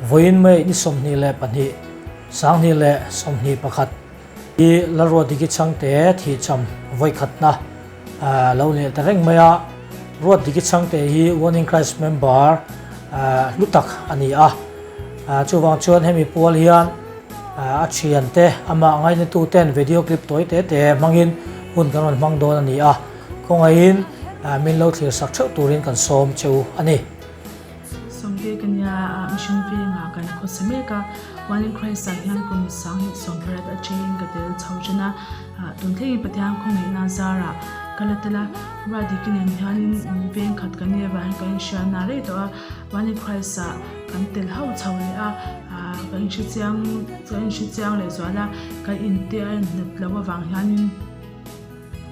Vawiin May ni 22, 2021 hi Lalruatdiki Chhangte thihcham vawikhatna lo ni leh ta reng mai a. Ruatdiki Chhangte hi One in Christ member hlu tak a ni a. Chuvang chuan hemi pual hian a thiante amah ngainatuten video clip tawi te te hmangin hun kan rawn hmang dawn a ni a. Khawngaihin min lo thlir sak theuh turin kan sawm che u a ni. Sawmte ka nia mihring vengah kan khawsa mek a, One in Christ ah hian kum 2018 atangin ka tel chho ṭan a, tun thlengin Pathian khawngaihna zarah ka la tel a, Ruatdiki nen hianin veng khat kan nih avangin kan inhriatna rei tawh a, One in Christ ah kan tel ho chho leh a, kan inhrechiang kan inhrechiang leh zual a, kan inte a inhnat loh avang hianin.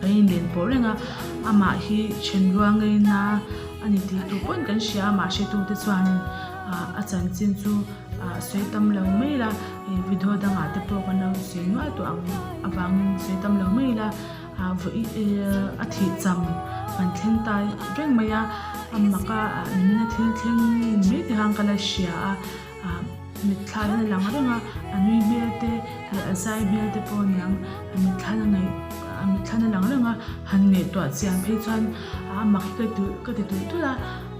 Kan inlen pawh reng a, amah hi thenrua ngeina a ni tih tur pawn kan hria a, mahse tute chuanin a chanchin chu sawi tam lo mai ila, video dangah te pawh kan lo sawi nual tawh ang avangin sawi tam lo mai ila, a thih cham kan thleng ta reng mai a, a mak a nimina thil thleng mai te khan ka la hria a. Mitthla hian a lang reng a, a nui hmel te leh a zai hmel te pawh a niang, a mitthla a ngaih a mitthla a lang reng a, han ngaihtuah chian phei chuan a mak hi ka ti ka ti tulh tulh a,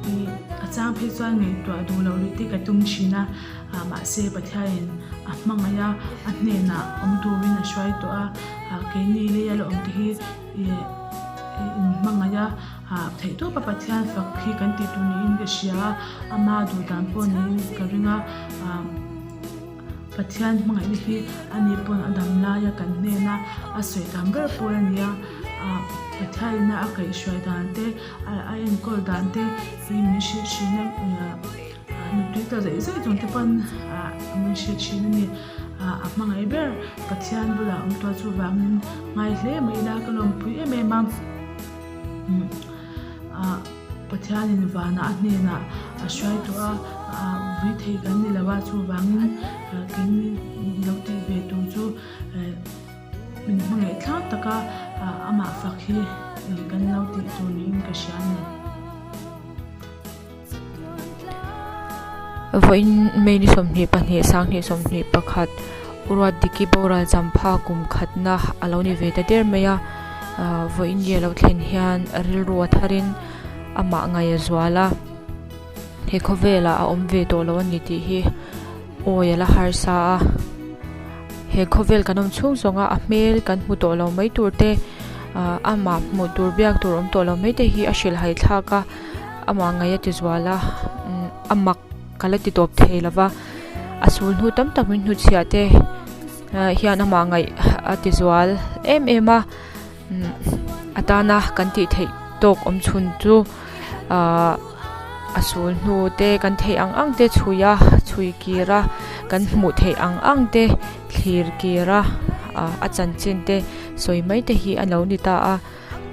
ih a chang phei chuan ngaihtuah duh loh luih te ka tum thin a, ah mahse Pathianin a hmangaih a, a hnenah awm turin a hruai tawh a, ah keini leia la awm te hi ih ih inhmangaih a. Ah theihtawpa Pathian fak hi kan tih tur niin ka hria a, ama duh dan pawh niin ka ring a, ah Pathian hmangaihna hi ani pawn a dam laia kan hnena a sawi tam ber pawl a ni a, ah Pathianina a kaihhruai dan te a enkawl dan te hi min hrilh thin a, ah nupui ta zaih zaih chung te pawn ah min hrilh thin a ni, ah a hmangaih ber Pathian bulah awm tawh chuvangin ngai hle mai ila ka lawmpui em em a. Ah Pathianin vanah a hnenah a hruai tawh a, ah vui thei kan ni lo a, chuvangin keini lo tih ve tur chu eh min hmangaih thlak taka ah amah fak hi kan lo tih tur niin ka hria a ni. Vawiin May ni 22, 2021 Ruatdiki boral champha kum khatna a lo ni ve ta der mai a, vawiin ni a lo thlen hian rilru a tharin amah ngaih a zual a, he khawvelah a awm ve tawh lo a ni tih hi awi a la harsa a, he khawvel kan awm chhung zawnga a hmel kan hmu tawh lo mai tur te amah hmuh tur biak tur awm tawh lo mai te hi a hrilhhai thlak a. Amah ngaih a ti zual a, a mak ka la ti tawp thei lo va, a sul hnu tam tak min hnutchhiah te hian amah ngaih a ti zual em em a, a tana kan tih theih tawk awm chhun chu ahh a sul hnu te kan theih ang ang te chhui a chhui kir a, kan hmuh theih ang ang te thlir kir a, a chanchin te sawi mai te hi a lo ni ta a.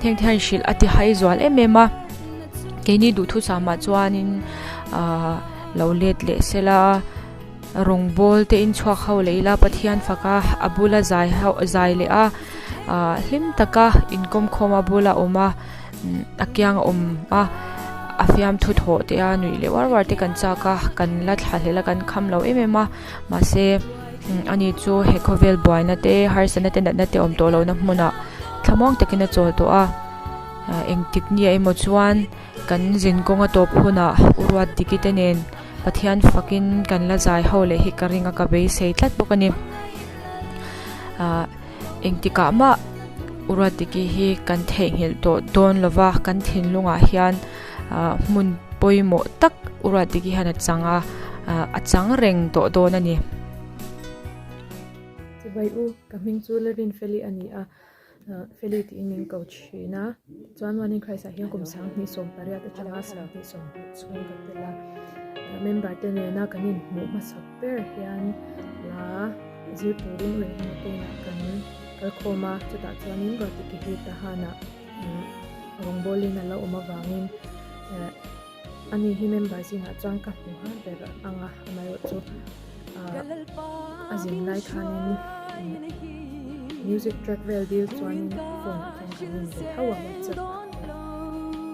Heng te hian hrilh a ti hai zual em em a, keini duhthusam ah chuanin ahh lo let leh sela rawngbawl te in chhuak ho leh ila Pathian fak a a bula zai ho zai leh a ahh hlim taka inkawm khawm a bula awm a a kiang a awm a a fiamthu thawh te a nuih leh uar uar te kan chak a kan la thla hlel a kan kham lo em em a mahse ani chu he khawvel buaina te harsatna te natna te awm tawh lohna hmunah. Thlamuang takin a chawl tawh a, engtik ni ah emaw chuan kan zin kawng a tawp hunah U Ruatdiki te nen Pathian fakin kan la zai ho leh hi ka ring a ka beisei tlat bawk a ni. Ahh engtikah mah U Ruatdiki hi kan theihnghilh tawh dawn lova kan thinlungah hian ahh hmun pawimawh tak U Ruatdiki hian a chang a, a chang reng tawh dawn a ni. Chibai u, ka hming chu Larinfeli a ni a, Feli tiin min ko thin a, tichuan One in Christ ah hian kum 2018 atanga 2020 chhung ka tel a, member te nena kan inhmuh hmasak ber hian la zir turin u engemaw te inah kan kalkhawm a, chutah chuanin Ruatdiki hi Tahan-ah rawngbawlin a la awm avangin Ani hi member zingah chuan ka hmu har ber ang a, amaherawhchu a zin lai khanin music track vel dil chuanin phone ah chuan kan inbe tho a, whatsapp ah pawh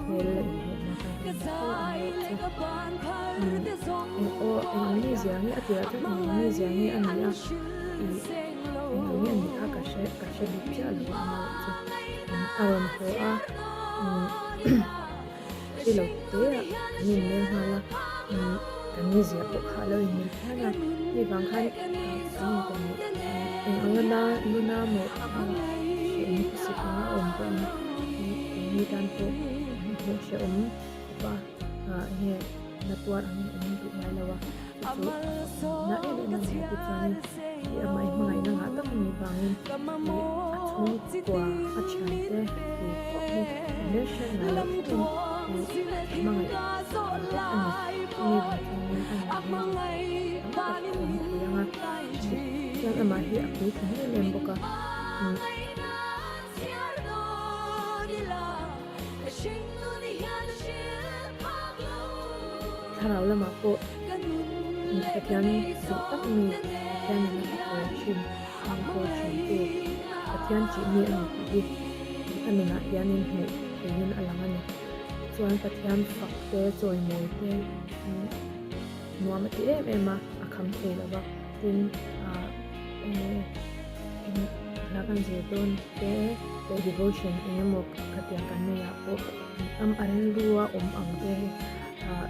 hmel la inhmuh hma khan. a ni fo amaherawhchu eng aw eng ang mizia nge a tirah chuan eng ang mizia nge a nih a ih eng ang nge a nih kha ka hre ka hre bik chiah lo a amaherawhchu a rawn haw a hri lo te ah kan inmel nghal a kan mizia pawh kha a lo inmel phian a hei vang khan kan inkawm eng anga na nuna maw hrehawm khawsik anga a awm pawh in keini tan pawh hmuh hrehawm khawp a ah enge na tuar angin awm duh ngai lo a chu chu a na em em a ni a tichuanin ih amah hi hmangaihna ngah tak a nih vangin ih a chhungkua a thiante tu pawh hi a hmelhriat ngai loh thlengin ih a hmangaih vek a ni chumi vang chuanin a nun hi tam tak a awm thei ang a chuan amah hi a puitling em em bawk a. Thlarau lamah pawh Pathian duh tak mi Pathianin a pawl thin an pawl thintu Pathian tih mi a ni tih hi a nunah hianin hmuh theihin a lang a ni. Chuan Pathian fak te chawimawi te nuam a ti em em a, a kham thei lo va. Tin ah eng hla kan zir dawn te leh devotion eng emaw khatiang kan neih ah pawh am a rilru a awm ang te hi ah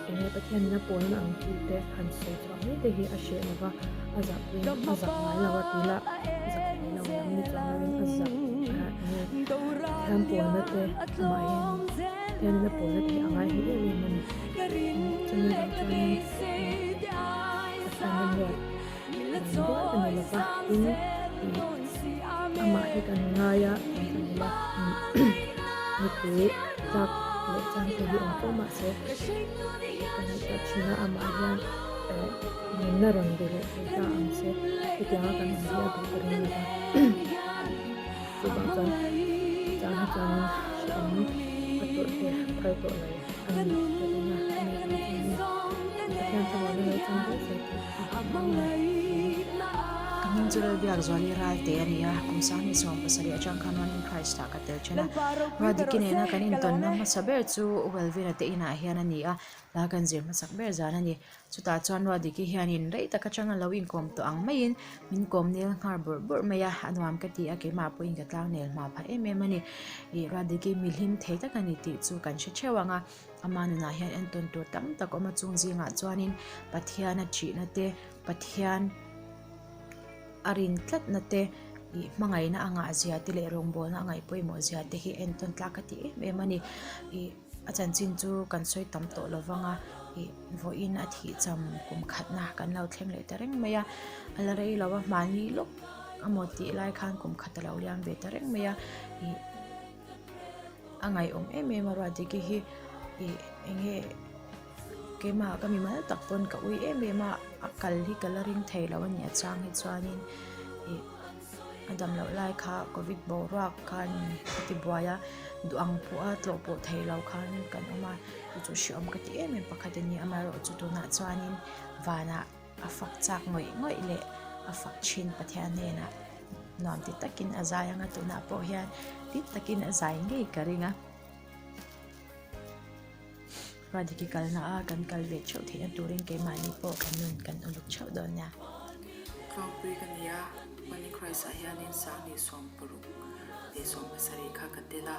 eng nge Pathianin a pawlna ang chi te han sawi chhuah mai te hi a hreh lo va, a zah pawhin a zak ngai lo a ti la zak ngai lo lam ni chuang lovin a zak ah eng nge Pathian pawlna te amah hian Pathianin a pawlna te hi a ngai hlu em em a ni chumi vang chuanin Pathian remruat rual a ni lo va tin ih amah hi kan ngai a kan tih ila mipui tlak leh chang te hi awm fo mahse ka ngaihtuah thin a amah hian eh nunna rawn be leh thei ta ang che hetianga kan awm hi a duh ka ring lo va chuvang chuan chang hi chuanin hrehawm a tawrh te phal tawh lo a ni ka ring a chumi vang chuanin. Pathian thlavana lo chang zel se tih a duh a ni. Ka hming chu Lalbiak Zuali Ralte a ni a, kum 2017 atang khan One in Christ ah ka tel then a. Ruatdiki nena kan intawnna hmasa ber chu U Welvina te inah hian a ni a, hla kan zir hmasak ber zan a ni. Chutah chuan Ruatdiki hianin rei tak atanga lo inkawm tawh ang maiin min kawm nel nghar bawrh bawrh mai a, a nuam ka ti a, keimah pawhin ka tlang nel hma phah em em a ni. Ih Ruatdiki mi hlim thei tak a ni tih chu kan hre theuh ang a. Ama nunah hian entawn tur tam tak a awm a, chung zingah chuanin Pathian a thihna te, Pathian a rin tlatna te, ih hmangaihna a ngah zia te leh rawngbawlna a ngaih pawimawh zia te hi entawn tlak a ti em em a ni. Ih a chanchin chu kan sawi tam tawh lo vang a, ih vawiin a thih cham kum khatna kan lo thleng leh ta reng mai a, a la rei lo a, mahni lawk amaw tih lai khan kum khat a lo liam ve ta reng mai a, ih. A ngaihawm em em a Ruatdiki hi ih eng nge keimah ka mimal tak pawn ka ui em em a a kal hi ka la ring thei lo a ni a chang hi chuanin ih a dam loh lai kha covid boruak khan a ti buai a duh ang pawh a tlawh pawh thei lo khan kan awm a chu chu hreawm ka ti em em pakhat a ni amaherawhchu tunah chuanin vanah. A fak chak ngawih ngawih leh a fak thin Pathian hnenah nuam ti takin a zai ang a tunah pawh hian hlim takin a zai ngei ka ring a. Ruatdiki kalna a kan kal ve theuh theihna turin keimahni pawh kan nun kan uluk theuh dawn nia. Tlawngpui ka ni a, Money Christ ah hianin 2016 leh 17 kha ka tel a,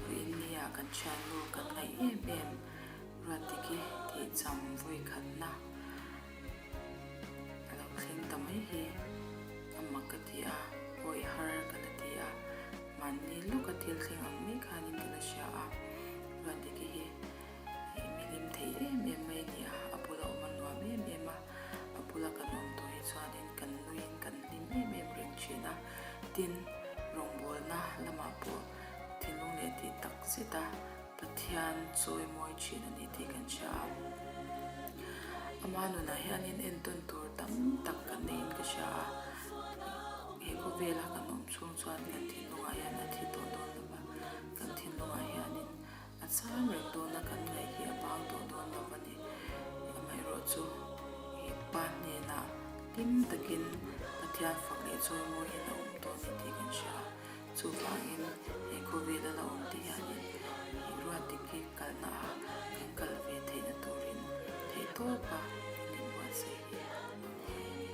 vawiin nia kan thiannu kan ngaih em em Ruatdiki tih cham vawikhatna a lo thleng ta mai hi a mak ka ti a, awih har ka la ti a, mahni lawka thil thleng ang mai khanin ka la hria a, Ruatdiki hi mi hlim thei em em mai a ni a, a bula awm a nuam em em a, a bula kan awm tawh hi chuanin kan nuiin kan hlim em em reng thin a, tin rawngbawlna lamah pawh thinlung leh tih tak zet a. Pathian chawimawi thin a ni tih kan hria a, ama nunah hianin entawn tur tam tak kan neiin ka hria a, he khawvela kan awm chhung chuan kan thinlungah hian a thi tawh dawn lo va, kan thinlungah hianin a chang reng dawn a, kan ngaih hi a bang tawh dawn lo a ni. Amaherawhchu i pa hnenah hlim takin Pathian fak leh chawimawiin a awm tawh a ni tih kan hria a. Chuvangin he khawvela la awm te hianin i ruat. Ruatdiki kalna ah kan kal ve theihna turin theihtawpa kan inbuatsaih hi a ngai a ni.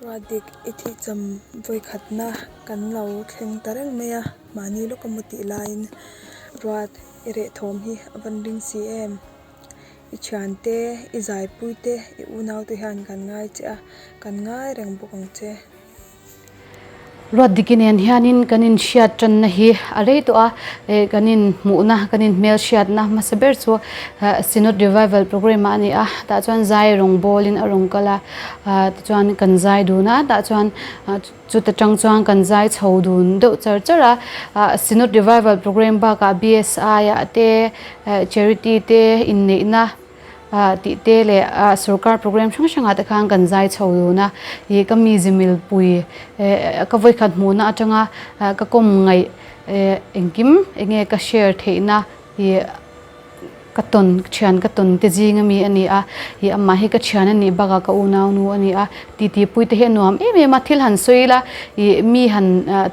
Ruatdik i thihcham vawikhatna kan lo thleng ta reng mai a, mahni lawk a mu tih laiin Ruat i reh thawm hi a van ring si em? I thiante, i zaipuite, i unaute hian kan ngai che a, kan ngai reng bawk ang che. Ruatdiki nen hianin kan inhriat tanna hi a rei tawh a, eh kan inhmuhna, kan inhmelhriatna hmasa ber chu Synod Revival Programme ah a ni a, tah chuan zai rawng bawlin a rawn kal a, tichuan kan zai dun a, tah chuan chuta tang chuan kan zai chho dun deuh char char a, Synod Revival Programme bakah BSI ah te, Charity te inneihna, tih te leh sorkar program hrang hrangah te khan kan zai chho dun a, ih ka mi zimilpui ka vawikhat hmuhna atanga ka kawm ngaih engkim enge ka share theihna ih ka tawn thian ka tawn te zing ami a ni a, ih amah hi ka thian a nih bakah ka unaunu a ni a, titi pui te hi a nuam em em a, thil han sawi ila ih mi han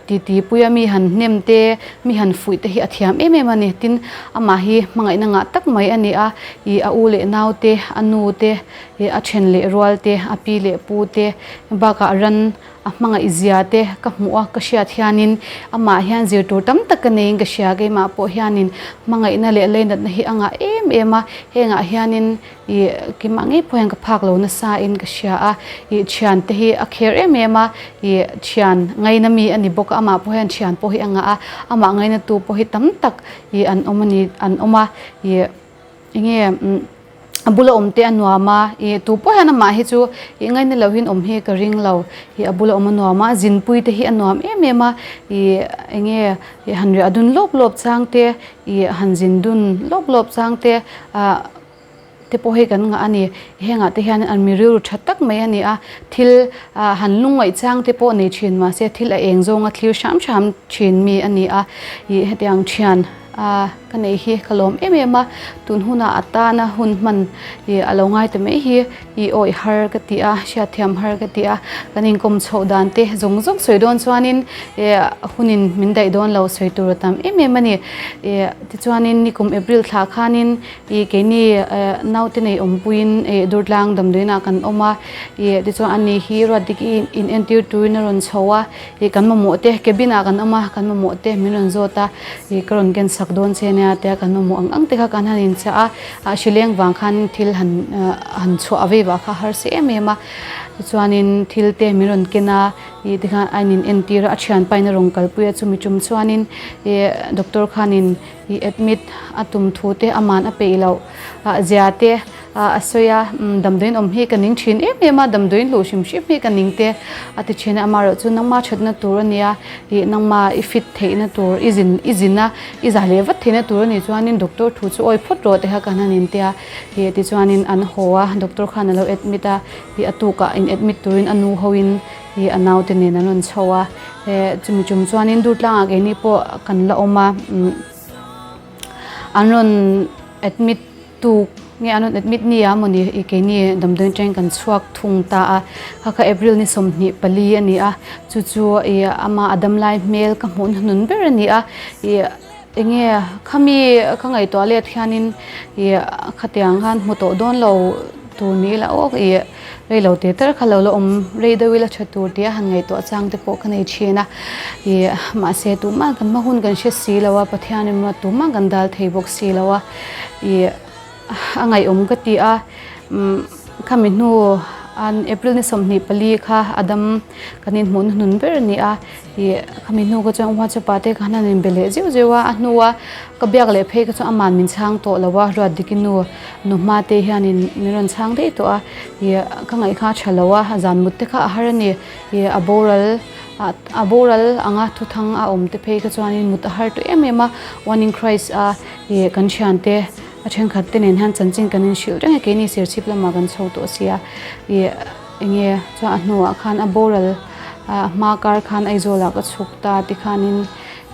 titi pui a mi han hnem te mi han fuih te hi a thiam em em a ni, tin amah hi hmangaihna ngah tak mai a ni a, ih a u leh nau te, a nu te, ih a then leh rual te, a pi leh pu te bakah ran a hmangaih zia te ka hmuh a, ka hriat hianin amah hian zir tur tam tak ka neiin ka hria, keimah pawh hianin hmangaihna leh leinatna hi a ngah em em a, hengah hianin Ih keimah ngei pawh hian ka phak lo nasa in ka hria a, ih thian te hi a kher em em a, ih thian ngaina mi a ni bawk a, amah pawh hian thian pawh hi a ngah a, amah ngaina tu pawh hi tam tak ih an awm a ni an awm a, ih enge umm a bula awm te a nuam a, ih tu pawh hian amah hi chu ih ngaina lo hian awm hi ka ring lo, ih a bula awm a nuam a, zinpui te hi a nuam em em a, ih enge ih han riah dun lawp lawp chang te, ih han zin dun lawp lawp chang te ah. te pawh hei kan ngah a ni. Hengah te hian an mi rilru tha tak mai a ni a, thil han lungngaih chang te pawh nei thin mahse thil a eng zawnga thlir hram hram thin mi a ni a. Ih hetiang thian ka nei hi ka lawm em em a, tun hunah a tana hun hman ih a lo ngai ta mai hi ih awih har ka ti a, hriatthiam har ka ti a, kan inkawm chhoh dan te zawng zawng sawi dawn chuanin ih hunin min daih dawn lo sawi tur a tam em em a ni. Ih tichuanin nikum April thlah khanin Ih keini naute nei awmpuiin ih Durtlang damdawiinah kan awm a, ih tichuan ani hi Ruatdik i in entir turin a rawn chho a, ih kan mamawh te cabin ah kan awm a, kan mamawh te min rawn zawt a, ih ka rawn ken sak dawn che nia tia kan mamawh ang ang te kha kan han inchah a, ah hrileng vang khan thil han han chhuah vei vah kha harsa em em a, tichuanin thil te min rawn ken a, ih tikhan a in entir a, a thianpain a rawn kalpui a chumi tum chuanin ih doctor khanin I admit a tum thu te aman a peih loh zia te a sawi a, damdawiin awm hi ka ning thin em em a, damdawiin hluh hrim hrim hi ka ning te a ti thin a, amaherawh chu nangma thatna tur a nia, ih nangma i fit theihna tur i zin i zin a i zah leh vat theihna tur a nih chuanin doctor thu chu awi phawt rawh te kha kan han intia a, ih tichuanin an haw a, doctor khan a lo admit a, ih a tukah in admit turin a nu hoin Hi a naute nen an rawn chho a, he chumi chum chuanin Durtlangah keini pawh kan la awm a, an rawn admit tuk nge an rawn admit ni a mawni i keini damdawiin atangin kan chhuak thung ta a, kha kha April ni 24 a ni a, chu chu i ama a damlai hmel ka hmuh hnuhnun ber a ni a, i enge khami ka ngaihtuah let hianin i khatiang khan hmu tawh dawn lo tur ni ila aw i. Rei lo teh ter kha lo la awm rei deuh ila tha tur tia han ngaihtuah chang te pawh ka nei thin a, ih mahse tumah kan hma hun kan hre si lo a, Pathian emaw tumah kan dal thei bawk si lo a, ih a ngaihawm ka ti a, umm khami hnu an April ni 24 kha a dam kan inhmuh na hnun ber a ni a, ih khami hnu kha chuan WhatsApp ah te khan han inbe leh zeuh zeuh a, a hnua ka biak leh phei kha chuan aman min chhang tawh lo a, Ruatdiki nu Nu hma te hianin min rawn chhang daih tawh a, ih ka ngaih kha a tha lo a, a zan mut te kha a har a ni, ih a boral a boral anga thuthang a awm te phei kha chuanin mut a har tawh em em a, One in Christ a ih kan thiante a thenkhat te nen hian chanchin kan inhrilh reng a, keini serchhip lamah kan chho tawh sia, ih enge chuan a hnuah khan a boral a hma kar khan Aizawlah ka chhuk ta tikhanin.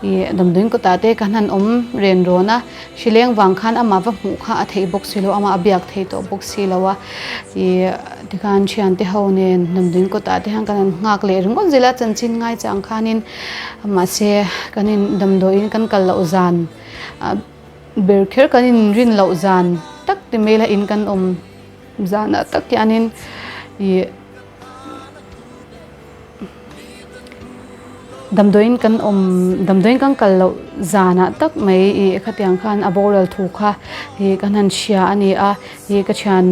Ih damdawiin kawtah te kan han awm ren rawn a, hrileng vang khan amah va hmuh kha a theih bawk si lo, amah a biak thei tawh bawk si lo a, ih tikhan thiante ho nen damdawiin kawtah te hian kan han nghak leh ringawt zel a, chanchin ngai chang khanin mahse kan in damdawiin kan kal loh zan ah. ber kher kan inrin loh zan tak ti mai ila in kan awm zanah tak hianin ih Damdawiin kan awm damdawiin kan kal loh zanah tak mai ih khatiang khan a boral thu kha ih kan han hria a ni a ih ka thian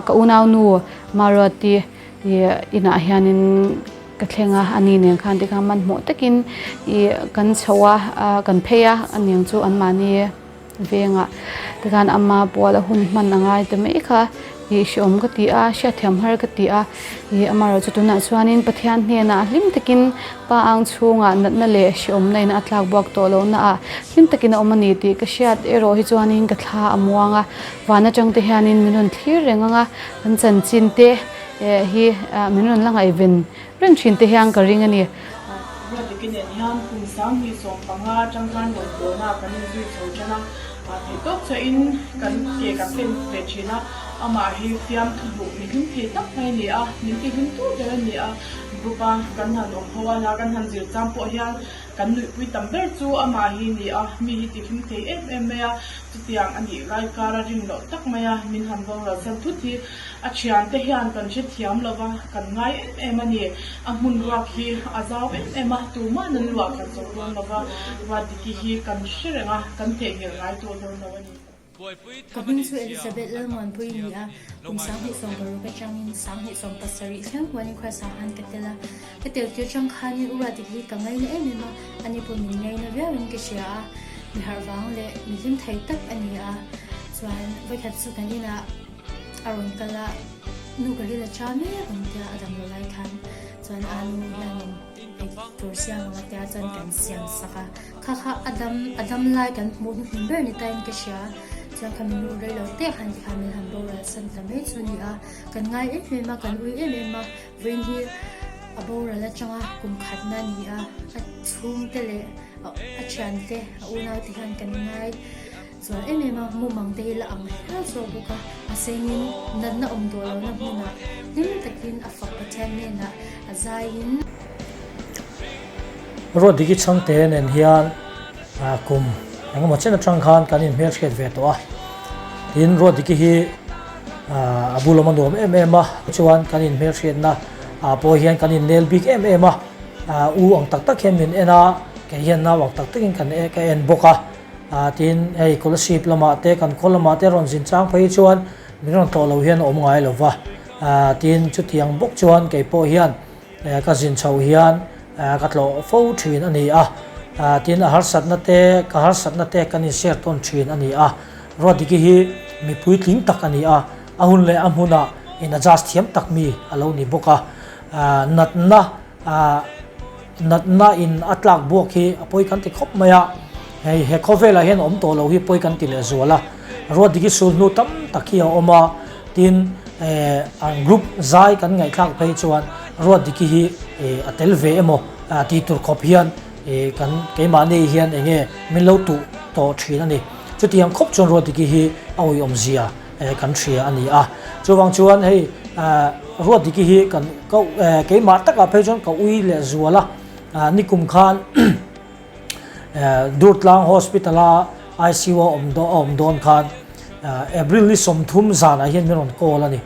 ka unaunu Maruati ih inah hianin ka thleng a ani nen khan tikhan hmanhmawh takin ih kan chho a kan phei a aniang chu anmahni. Vengah tikhan ama pual a hun hman a ngai ta mai kha ih hreawm ka ti a, hriatthiam har ka ti a, ih amaherawhchu chu tunah chuanin Pathian hnenah hlim takin pa ang chhungah natna leh hreawmna in a tlak buak tawh lohna ah hlim takin a awm a ni tih ka hriat erawh hi chuanin ka thla a muang a, van atang te hianin min rawn thlir reng ang a, kan chanchin te hi min rawn la ngaihven Reng thin te hian ka ring a ni. Ruatdiki nen hian kum 2015 atang khan rawngbawlna kan inzui chho tan a, theih tawk chauhin kan ke kan pen ve thin a, amah hi fiamthu duh mi hlim thei tak mai a ni a, min ti hlim tu ber a ni a, group a kan han awm ho a, hla kan han zir chang pawh hian kan nuihpui tam ber chu amah hi a ni a, mi hi ti hlim thei em em mai a, chutiang a nih lai kara rin loh tak mai a, min han boral san thut hi. A thiante hian kan hrethiam lo va, kan ngai em em a ni. A hmun ruak hi a zau em em a, tuma'n an luah khat zawk dawn lo va, Ruatdiki hi kan hre reng a, kan theihnghilh ngai tawh dawn lo a ni. Ka hming chu Elizabeth Lalmuanpui a ni a, kum 2016 atangin 2017 thleng huanin Christ-ah khan ka tel a. Ka tel tir chang khanin u Ruatdiki hi ka ngaina em em a, ani pawh min ngaina viauin ka hria a, mi harh vang leh mi hlim thei tak a ni a. Chuan vawikhat chu kan inah. A rawn kal a, nu ka ril a cha mek ang tia a dam lo lai khan chuan a nu hianin ei tur siam ang a tia chuan kan siam sak a, kha kha a dam a dam lai kan hmuh hnuhnun ber ni tain ka hria, chuan kha minu rei lo te khan tikhan min han boral san ta mai chu ni a, kan ngai em em a, kan ui em em a, vawiin hi a boral atanga kum khatna a ni a, a chhungte leh a thiante a unaute hian kan ngai. Zual em em a, mumang te hi la ang hial zawk bawk a, a sengin natna awm duh lohna hmunah hlim takin a fak Pathian hnenah a zaiin. Ruatdiki chhangte nen hian kum engemaw chen atang khan kan inhmelhriat ve tawh a, tin Ruatdiki hi a bul awm a nuam em em a, chuan kan inhmelhriatna ah pawh hian kan innel bik em em a, u ang tak tak hian min en a, kei hian nau ang tak takin ka en bawk a. Tin, hei Kolasib lamah te, kan khaw lamah te rawn zin chang phei chuan min rawn tlawh lo hian a awm ngai lo va. Tin, chutiang bawk chuan kei pawh hian ka zin chhoh hian ka tlawh fo thin a ni a. Tin, a harsatna te, ka harsatna te kan inshare tawn thin a ni a. Ruatdiki hi mi puitling tak a ni a, a hun leh a hmunah in adjust thiam tak mi a lo ni bawk a. Natna Natna in a tlak buak hi a pawi kan ti khawp mai a, hei he khawvelah hian awm tawh lo hi pawi kan ti leh zual a, Ruatdiki sul hnu tam tak hi a awm a, tin an group zai kan ngaihthlak phei chuan Ruatdiki hi a tel ve emaw tih tur khawp hian kan keimahni hian eng nge min lo tuh tawh thin a ni. Chutiang khawp chuan Ruatdiki hi a awihawm zia kan hria a ni a. Chuvang chuan hei Ruatdiki hi kan ka keimah takah phei chuan ka ui leh zual a, nikum khan Durtlang Hospital a ICU a awm a awm dawn khan April ni 30 zanah hian min rawn call a ni.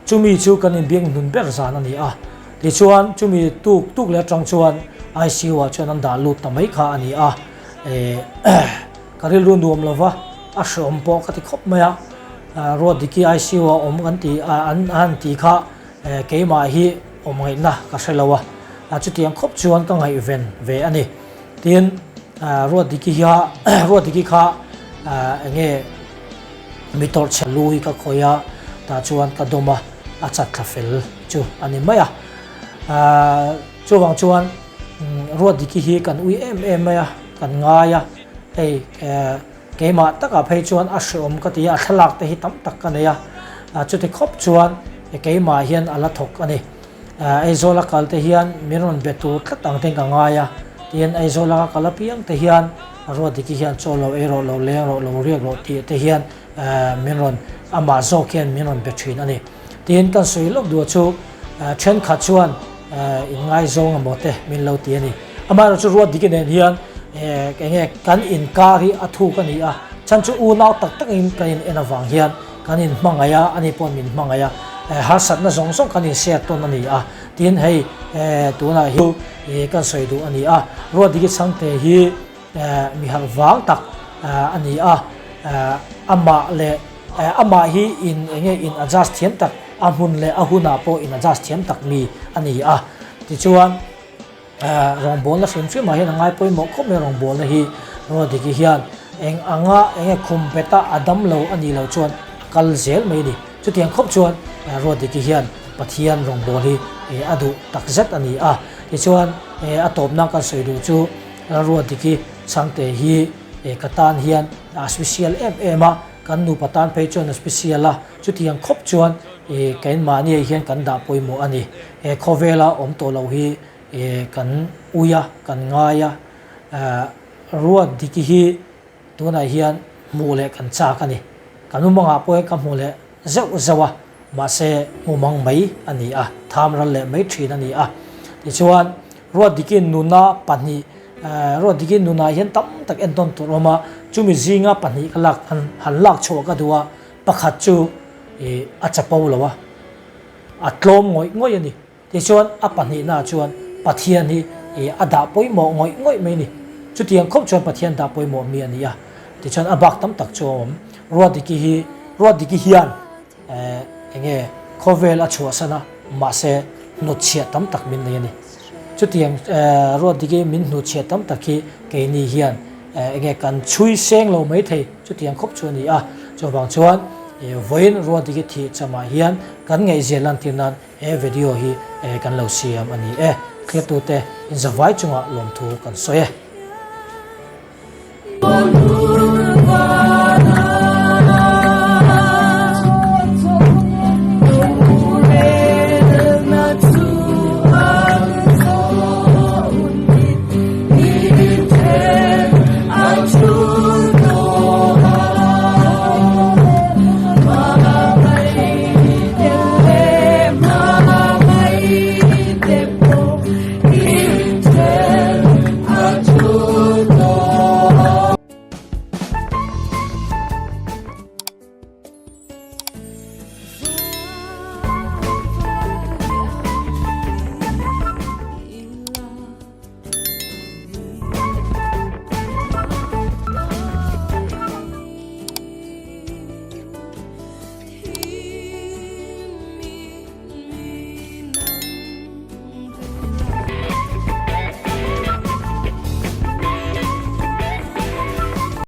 Chumi chu kan inbiak hnun ber zan a ni a. Tichuan chumi tuk tuk leh atang chuan ICU ah chuan an dah lut ta mai kha a ni a. Ka rilru nuam lo va, a hreawm pawh ka ti khawp mai a, Ruatdiki ICU a awm kan ti an han ti kha keimah hi awm ngaihna ka hre lo a, chutiang khawp chuan ka ngaihven ve a ni. Tin, Ruatdiki hiа Ruatdiki kha eng nge mi tawrhchhe lu hi ka khawih a, tah chuan ka dawm a, a chat thla fel chu a ni mai a. Chuvang chuan Ruatdiki hi kan ui em em mai a, kan ngai a, hei keimah takah phei chuan a hreawm ka ti a, a thlalak te hi tam tak ka nei a, chuti khawp chuan keimah hian a la thawk a ni. Aizawl a kal te hian min rawn be tur tlat ang ten ka ngai a, tin Aizawl a ka kal apiang te hian Ruatdiki hian chaw lo ei rawh, lo leng rawh, lo riak rawh tih te hian min rawn amah zawk hian min rawn be thin a ni. Tin kan sawi lawk duh chu thenkhat chuan inngaizawng emaw te min lo ti a ni. Amaherawhchu Ruatdiki nen hian eng nge kan inkar hi a thuk a ni a. Chhan chu unau tak takin kan in en avang hian kan in hmangaih a, ani paw'n min hmangaih a, harsatna zawng zawng kan in share tawn a ni a. Tin hei tunah hi kan sawi duh a ni a, Ruatdiki Chhangte hi mi harh vang tak a ni a, amah leh amah hi in eng nge in adjust thiam tak, a hmun leh a hunah pawh in adjust thiam tak mi a ni a. Tichuan. Rawngbawlna hrim hrimah hian a ngai pawimawh khawp mai a, rawngbawlna hi Ruatdiki hian eng anga eng nge khum beta a dam lo a nih loh chuan a kal zel mai a ni. Chutiang khawp chuan Ruatdiki hian Pathian rawngbâwl hi a duh tak zet a ni a. Tichuan a tawpna kan sawi duh chu Ruatdiki chhangte hi ka tan hian a special em em a, kan nupa tan phei chuan a special a, chutiang khawp chuan keimahniah hian kan dah pawimawh a ni. He khawvela awm tawh loh hi kan ui a, kan ngai a, Ruatdiki hi tunah hian hmuh leh kan chak a ni. Kan mumangah pawh hian ka hmu leh zeuh zeuh a, mahse mumang mai a ni a, tham ral leh mai thin a ni a. Tichuan, Ruatdiki nuna pahnih, Ruatdiki nunah hian tam tak entawn tur a awm a, chumi zinga pahnih ka lak han lak chhuah ka duh a, pakhat chu a chapo lo a. A tlawm ngawih ngawih a ni. Tichuan a pahnihnaah chuan Pathian hi a dah pawimawh ngawih ngawih mai a ni. Chutiang khawp chuan Pathian dah pawimawh mi a ni a. Tichuan a bak tam tak chu a awm. Ruatdiki hi Ruatdiki hian eng nge khawvel a chhuahsan a, mahse hnutchhiah tam tak min nei a ni. Chutiang Ruatdiki min hnutchhiah tam tak hi keini hian eng nge kan chhui seng lo mai thei. Chutiang khawp chu a ni a. Chuvang chuan vawiin Ruatdiki thih chamah hian kan ngaihzia lantir nan he video hi kan lo siam a ni e. Thliattute inzavai chungah lawmthu kan sawi e.